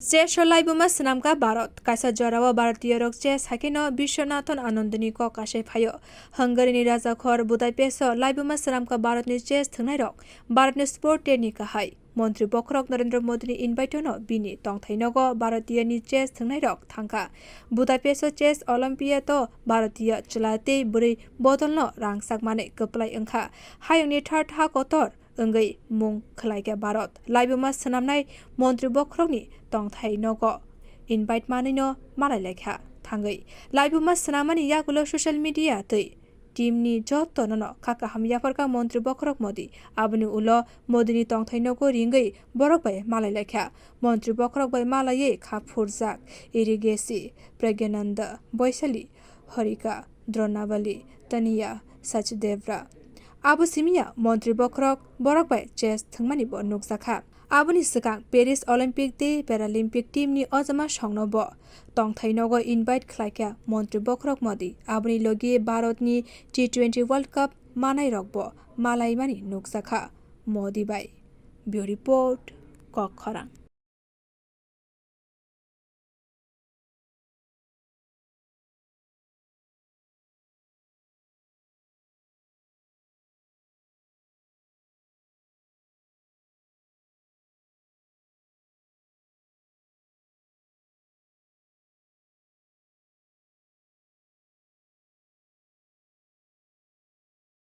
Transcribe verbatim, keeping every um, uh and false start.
Chess o laibuma swnamkha Bharat. Kaisa jorao Bharatiyorok chess hakeno Biswanathan Anandni kok kasai phaio. Hungarini rajakhor Budapest o laibuma swnamkha Bharatni chess thwngnairok. Bharatni sport ni kahai montri bokhorok Narendra Modini invite no bini tongthai nogo Bharatiyani chess thwngnairok thangkha. Budapest o chess Olympiad o Bharatiya chwla tei bwrwi bodolno rangchak manwi kwplai wngkha. Hayungni thar tha kotor wngwi mung khwlaikha Bharat. Laibuma swnamnai montri bokhorokni tongthai nogo invite manwino malailaikha thangwi. Laibuma swnamani yagulo social media tei team ni jotono no kha kaham yapharkha montri bokhorok Modi. Aboni ulo Modini tongthai nogo ringwi borok bai malailaikha. Montri bokhorok bai malaiwi kha phurjak Irigesi, Pragyananda, Boisali, Horika, Dronabali, Taniya, Sachdevra. Abo simiya montri bokhorok borok bai chess thwngmani bo nukjakha. Aboni swkang Paris Olympic tei Paralympic team ni ojama songno bo tongthai nogo invite khlaikha montri bokhorok Modi. Aboni logi Bharat ni T twenty World Cup manai rok bo malaimani nukjakha Modi bai. Bureau Report, Kokkhorang.